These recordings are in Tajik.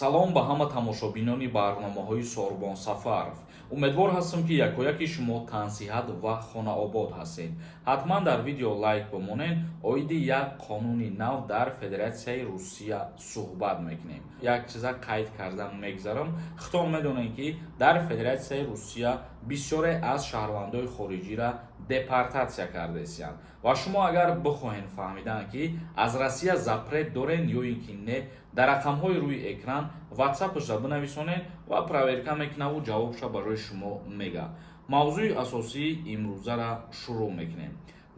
Салом ба ҳама тамошобинони барномаҳои Сорбон Сафаров. Умедвор ҳастам, ки якояки шумо тансиҳат ва хонаобод ҳастед. Ҳатман дар видео лайк бимонед. Оиди як қонуни нав дар Федератсияи Русия суҳбат мекунем. Як чиза қайд кардан мегзарам. Худтон медонед, ки дар Федератсияи Русия бисёре аз шаҳрвандои хориҷиро депортатсия кардаистанд ва шумо агар бихоҳед фаҳмидан, ки аз Россия запрет дорен ё ин ки не, дар рақамҳои рӯи экран ватсапашро бинависонед ва проверка мекунаву ҷавобша барои шумо мега. Мавзӯи асосии имрӯзара шурӯъ мекунем.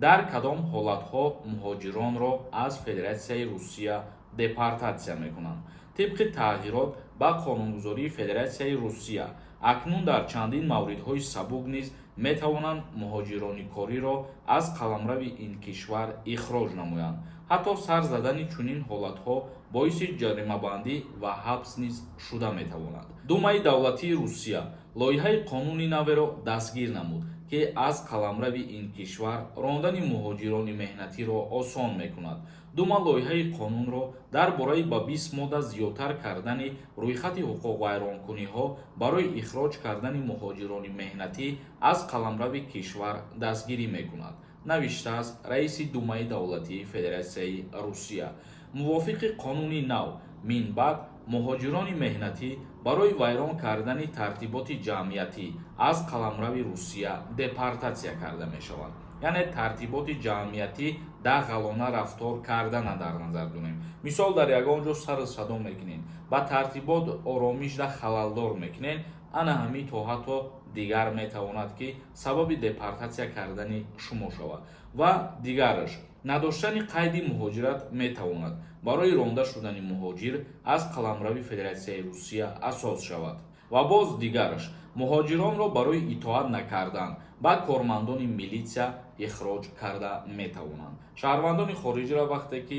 Дар кадом ҳолатҳо муҳоҷиронро аз Федератсияи Русия депортатсия мекунанд? Тибқи тағйирот ба қонунгузории Федератсияи Русия, акнун дар чандин мавридҳои сабук низ метавонанд муҳоҷирони кориро аз қаламрави ин кишвар ихроҷ намоянд. Ҳатто сар задани чунин ҳолатҳо боиси ҷаримабандӣ ва ҳабс низ шуда метавонад. Думаи давлатии Русия лоиҳаи қонуни наверо дастгир намуд, ки аз қаламрави ин кишвар рондани муҳоҷирони меҳнатиро осон мекунад. Дума лоиҳаи қонунро дар бораи ба 20 модда зиёдтар кардани рӯйхати ҳуқуқвайронкуниҳо барои ихроҷ кардани муҳоҷирони меҳнатӣ аз қаламрави кишвар дастгирӣ мекунад, навиштааст раиси Думаи давлатии Федератсияи Русия. Мувофиқи қонуни нав, минбаъд муҳоҷирони меҳнатӣ барои вайрон кардани тартиботи ҷамъиятӣ аз қаламрави Русия депортатсия карда мешаванд. Яъне тартиботи ҷамъиятӣ дағалона рафтор кардана дар назар дорем. Мисол, дар ягон ҷо сару садо мекунед, ба тартибот оромишда халалдор мекунед, ана ҳамин то ҳатто дигар метавонад, ки сабаби депортатсия кардани шумо шавад. Ва дигараш, надоштани қайди муҳоҷират метавонад барои ронда шудани муҳоҷир аз қаламрави Федератсияи Русия асос шавад. Ва боз дигараш, муҳоҷиронро барои итоат накардан ба кормандони милитсия ихроҷ карда метавонанд. Шаҳрвандони хориҷиро вақте ки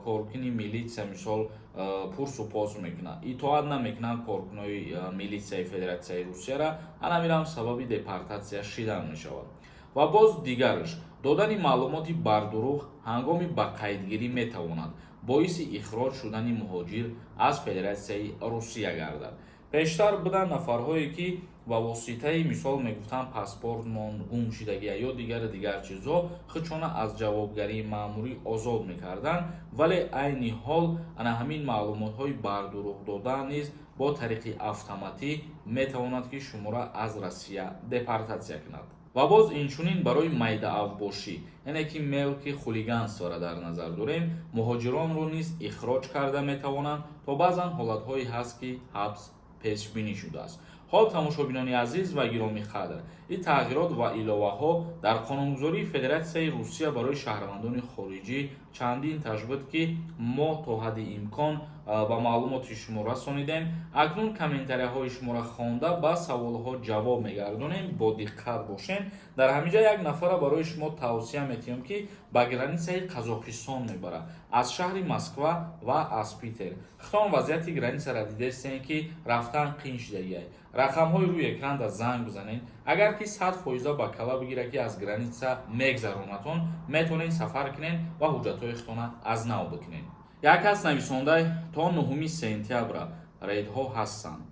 коркуни милитсия, мисол, пурсу пос мекунад, итоат намекунанд коркунои милитсияи Федератсияи Русияра, анамирам сабаби депортатсия шидан мешавад. Ва боз дигараш, додани маълумоти бардурӯғ ҳангоми ба қайдгирӣ метавонад боиси ихроҷ шудани муҳоҷир аз Федератсияи Русия гардад. Пештар буданд нафарҳое, ки ба воситаи, мисол, мегуфтанд, паспортмон гум шидагия ё дигари дигар чизҳо, худшона аз ҷавобгарии маъмурӣ озод мекарданд. Вале айни ҳол ана ҳамин маълумотҳои бардурӯғ додан низ бо тариқи автоматӣ метавонад, ки шуморо аз Россия депортатсия кунад. Ва боз инчунин барои майдаавбошӣ, яъне ки мелкий хулиганство ро дар назар дорем, муҳоҷиронро низ ихроҷ карда метавонанд. То баъзан ҳолатҳое ҳаст, ки ҳабс пешбинӣ шудааст. Хоб, тамошобинони азиз ва гиромӣ қадр, ин тағйирот ва иловаҳо дар қонунгузории Федератсияи Русия барои шаҳрвандони хориҷӣ чандин таш буд, ки мо то ҳадди имкон ба маълумоти шумо расонидем. Акнун комментарияҳои шуморо хонда, ба саволҳо ҷавоб мегардонем. Бо диққат бошем. Дар ҳамин ҷа як нафара барои шумо тавсия метиҳам, ки ба границаи Қазоқистон мебарад аз шаҳри Москва ва аз Питер. Худтон вазъияти границаро дидестем, ки рафтан қин шидагиай. Рақамҳои рӯи экранда занг бизанед. Агар ки 100 фоиза ба кала бигирад, ки аз граница мегзаронатон, метавонед сафар кунед ва ҳуҷҷатҳои худтона аз нав бикунед. Як кас нависонда: то 9 сентябра рейдҳо ҳастанд.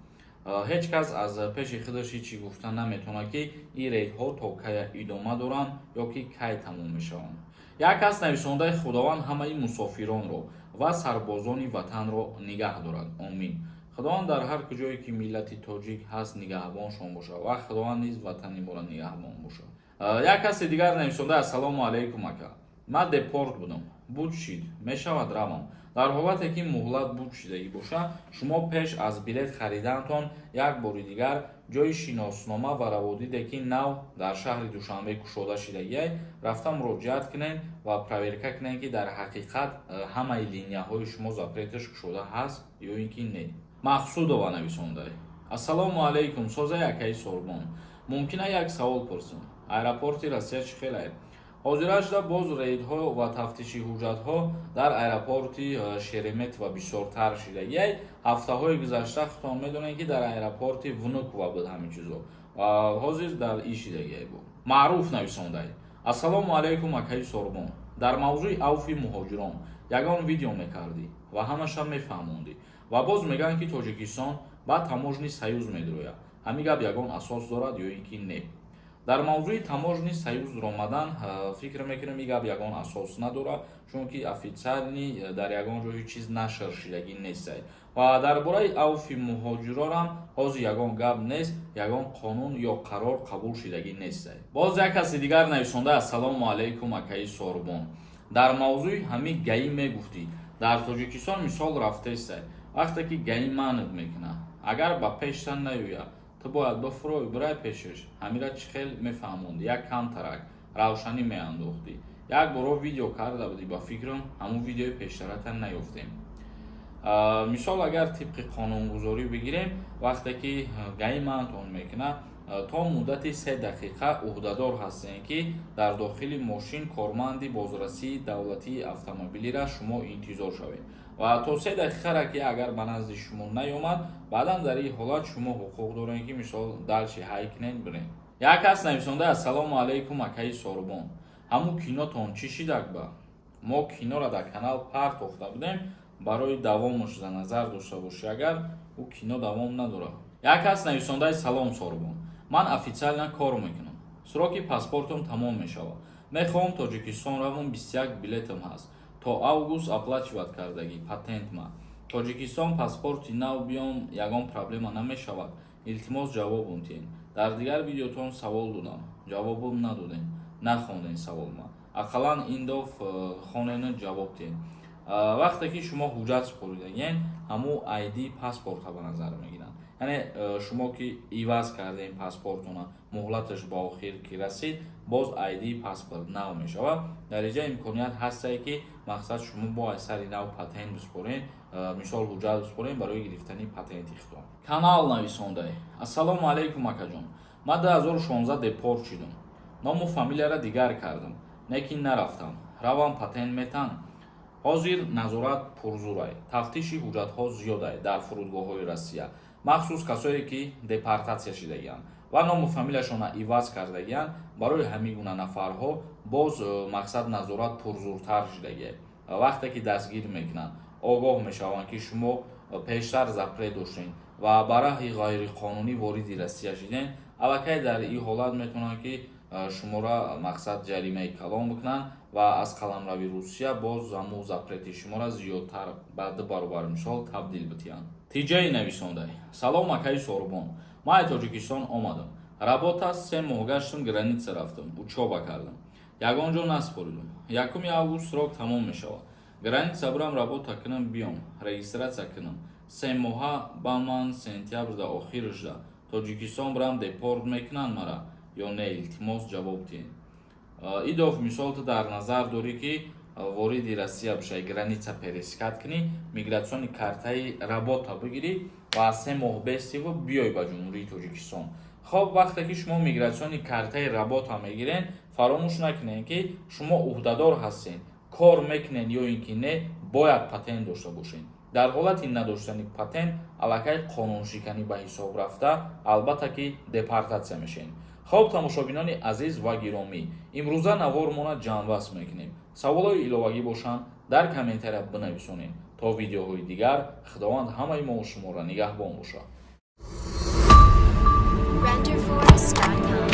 Ҳеҷ кас аз пеши худаш ҳечи гуфта наметавонад, ки ин рейдҳо то кая идома доранд ё ки кай тамом мешаванд. Як кас нависондаи: Худованд ҳамаи мусофиронро ва сарбозони ватанро нигаҳ дорад, омин. Худованд дар ҳар куҷое ки миллати тоҷик ҳаст, нигаҳбоншон бошад ва Худованд низ ватани моро нигаҳбон бошад. Як каси дигар нависонда: Ассалому алайкум, ака, ман депорт будам, буд шид, мешавад равам? Дар ҳолате ки муҳлат буд шидагӣ бошад, шумо пеш аз билет харидантон як бори дигар ҷои шиноснома ва раводиде, ки нав дар шаҳри Душанбе кушода шидагиай, рафта муроҷиат кунед ва проверка кунед, ки дар ҳақиқат ҳамаи линияҳои шумо запреташ кушода ҳаст ё ин ки не. Мақсудова нависонда: Ассалому алайкум, созаи акаи Сорбон, мумкина як савол пурсам? Аэропорти Россия чӣ хелае? Ҳозирашда боз рейдҳо ва тафтиши ҳуҷҷатҳо дар аэропорти Шереметьево бисёртар шидагиай. Ҳафтаҳои гузашта худтон медонед, ки дар аэропорти Внуково буд ҳамин чизо, ҳозир дар и шидагиай. Бу Маъруф нависондай: Ассалому алайкум, акаи Сорбон, дар мавзӯи авфи муҳоҷирон ягон видео мекардӣ ва ҳамаша мефаҳмондӣ. Ва боз мегӯянд, ки Тоҷикистон ба Таможенный союз медурояд. Ҳамин гап ягон асос дорад ё ин ки не? Дар мавзӯи Таможенный союз омадан, фикр мекунам, ин гап ягон асос надорад, чунки официально дар ягон ҷо ҳеҷ чиз нашр шидагӣ нестай. Ва дар бораи авфи муҳоҷиронам ҳозир ягон гап нест, ягон қонун ё қарор қабул шидагӣ нестай. Боз як каси дигар нависонда: «Ассалому алайкум, акаи Сорбон. Дар мавзӯи ҳамин ГАИ мегуфтӣ, дар Тоҷикистон мисол рафтестай, вақте ки ГАИ манъ мекунад, агар ба пештан наёяд, ту бояд бифурой, бирай пешаш. Ҳамира чӣ хел мефаҳмондӣ? Як камтарак равшанӣ меандохтӣ. Як боро видео карда будӣ, ба фикрам, ҳамун видеои пештарата наёфтем». Мисол, агар тибқи қонунгузорӣ бигирем, вақте ки ГАИ манътон мекунад, то муддати 3 дақиқа ӯҳдадор ҳастем, ки дар дохили мошин корманди бозрасии давлатии автомобилиро шумо интизор шавед. Ва то 3 дақиқара ки агар ба назди шумо наёмад, баъдан дар ин ҳолат шумо ҳуқуқ доред, ки мисол дальше ҳай кунед, биред. Як кас нависонда: «Ассалому алайкум, акаи Сорбон. Ҳамун кинотон чӣ шидак? Ба мо киноро дар канал партохта будем, барои давомаш дар назар дошта бошӣ, агар ӯ кино давом надорад». Як кас нависондаи: «Салом, Сорбон. Ман официально кор мекунам, сроки паспортам тамом мешавад, мехоҳам Тоҷикистон равам. 21 билетам ҳаст, то август оплачивать кардагӣ патентма. Тоҷикистон паспорти нав биём, ягон проблема намешавад? Илтимос, ҷавобум тиҳед. Дар дигар видеотон савол додам, ҷавобум надодем, нахондем саволма. Ақаллан ин доф хонену ҷавоб диҳед». Вақте ки шумо ҳуҷҷат супоридагиен, ҳамун ID паспорта ба назар мегиранд. Яъне шумо ки иваз кардем паспортона, муҳлаташ ба охир ки расид, боз ID паспорт нав мешавад. Дар инҷа имконият ҳастае, ки мақсад шумо бо аз сари нав патент бисупорен, мисол, ҳуҷҷат бисупорен барои гирифтани патенти худтон. Канал нависондай: «Ассалому алайкум, акаҷон. Ман 2016 депорт шудам, ному фамилияра дигар кардам, лекин нарафтам. Равам, патент метан? Ҳозир назорат пурзурай, тафтиши ҳуҷҷатҳо зиёдай дар фурудгоҳҳои Россия, махсус касое ки депортатсия шидагианд ва ному фамилияшонро иваз кардагианд. Барои ҳамин гуна нафарҳо боз мақсад назорат пурзуртар шидагиа. Вақте ки дастгир мекунанд, огоҳ мешаванд, ки шумо пештар запрет доштем ва ба раҳи ғайриқонунӣ вориди Россия шидем, аллакай дар ин ҳолат метавонанд, ки шуморо мақсад ҷаримаи калон бикунанд ва аз қаламрави Русия боз ҳамун запрети шуморо зиёдтар, ба ду баробар мисол, табдил бидиҳанд». Тиҷаи нависондай: «Салом, акаи Сорбон. Ман аз Тоҷикистон омадам, работа 3 моҳ гаштам, граница рафтам, учёба кардам, ягон ҷо наспоридум. 1 август срок тамом мешавад. Граница бирам, работа кунам, биём, регистрация кунам. 3 моҳа ба ман сентябрда охирашда Тоҷикистон бирам, депорт мекунанд мара ё не? Илтимос, ҷавоб диҳед». Идоф, мисол, ту дар назар дорӣ, ки вориди Россия бишавӣ, граница пересекать кунӣ, миграционный картаи работа бигирӣ ва 3 моҳ бестиву биёй ба Ҷумҳурии Тоҷикистон. Хоб, вақте ки шумо миграционный картаи работа мегирен, фаромӯш накунед, ки шумо ӯҳдадор ҳастед, кор мекунед ё ин ки не, бояд патент дошта бошед. Дар ҳолати надоштани патент аллакай қонуншиканӣ ба ҳисоб рафта, албатта ки депортатсия мешавед. Хоб, тамошобинони азиз ва гиромӣ, имрӯза навормона ҷамъбаст мекунем. Саволҳои иловагӣ бошанд, дар комментария бинависонед. То видеоҳои дигар Худованд ҳамаи мо шуморо нигаҳбон бошад. Renderforest.com.